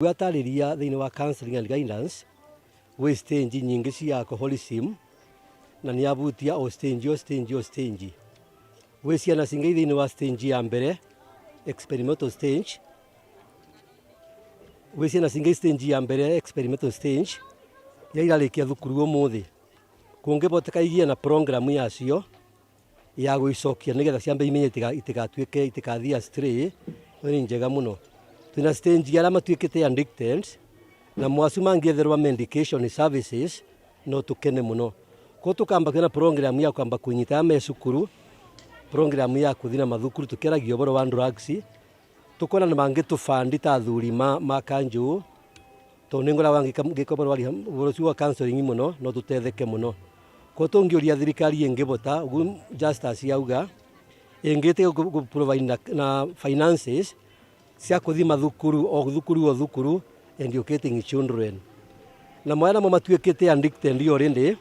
Atarĩria thĩinĩ wa counseling and guidance gwĩ stage nyingĩ cia alcoholism na nĩ abutia o stage o stage o stage. Gwĩ ciana cingĩ thĩinĩ wa stage ya mbere, experimental stage. Gwĩ ciana cingĩ stage ya mbere, experimental stage, iria irarĩkia thukuru ũmũthĩ. Kũngĩboteka igie na program yacio ya gũicokia nĩgetha ciambe imenye itigatuĩke, itikathiĩ astray, ĩyo nĩ njega mũno. Twĩna stage ya arĩa matuĩkĩte addicted, na mwacu mangĩetherwa medication services no tũkene mũno. Koguo tũkamba kwĩna program ya kwamba kũnyita arĩa me cukuru, program ya kũthiĩ na mathukuru tũkĩaragia ũhoro wa drugs, tũkona nĩ mangĩtũbandi ta athuri ma kanjũ, tondũ nĩ ngoragwo ngĩka ũhoro wa ũhoro ũcio wa counseling mũno, no tũtetheke mũno. Koguo tũngĩũria thirikari ĩngĩbota, ũguo Justus auga, ĩngĩtĩka gũ provide na finances cia kũthiĩ mathukuru, o thukuru o thukuru, educating children. Na maya namo matuĩkĩte addicted already,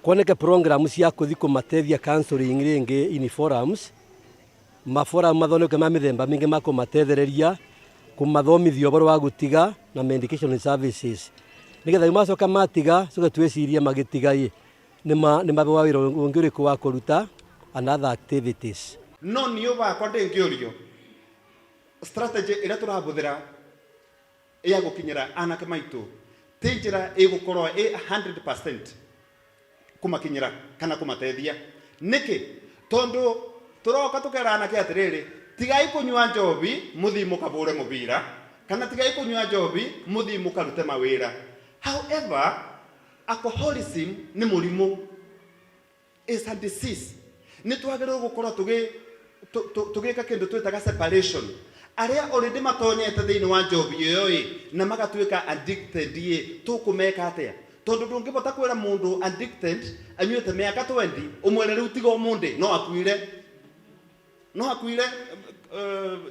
kuoneke program cia kũthiĩ kũmatethia counseling rĩngĩ in forums, maforum mathondeke ma mĩthemba mĩingĩ ma kũmatethereria kũmathomithia ũhoro wa gũtiga na medication services, nĩgetha rĩu macoka matiga coke twĩcirie magĩtiga ĩ nĩ mabewa wĩra ũngĩ ũrĩkũ wa kũruta and other activities. No niĩ wakwa ndĩngĩũrio strategy ĩrĩa tũrahũthĩra ya gũkinyĩra anake maitũ ti njĩra ĩgũkorwo ĩ 100% kũmakinyĩra kana kũmatethia. Nĩkĩ? Tondũ tũroka tũkera anake atĩrĩrĩ, tigai kũnyua njobi mũthiĩ mũkabũre mũbira, kana tigai kũnyua njobi mũthiĩ mũkarute mawĩra. However, alcoholism nĩ mũrimũ, is a disease. Nĩ twagĩrĩirwo gũkorwo tũgĩka kĩndũ twĩtaga separation. Arĩa already matonyete thĩinĩ wa njobi ĩyo ĩ na magatuĩka addicted ĩ, tũkũmeka atĩa? Tondũ ndũngĩbota kwĩra mũndũ addicted anyuĩte mĩaka 20 ũmwĩre rĩu tiga ũmũndĩ, no akuire, no akuire.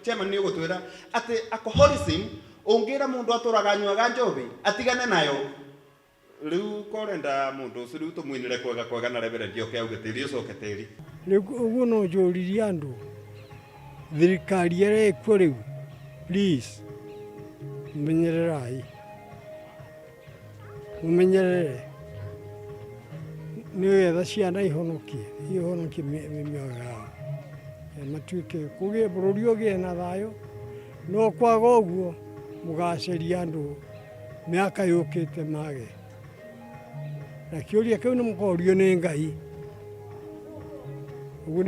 Chairman, nĩ ũgũtwĩra atĩ alcoholism ũngĩra mũndũ atũraga anyuaga njobi atigane nayo, rĩu korenda mũndũ ũcio rĩu tũmwinĩre kwega kwega na reverend oke auge tĩri ũcoke tĩri. Rĩu ũguo no njũririe andũ, thirikari ĩrĩa ĩkuo rĩu, please menyererai, mũmenyerere nĩgetha ciana ihonokie, ihonokie mĩoyo yao. Matuĩke kũgĩe bũrũri ũgĩe na thayũ. No kwaga ũguo mũgaceria andũ mĩaka yũkĩte mage na kĩũria kĩu nĩ mũkorio nĩ Ngai.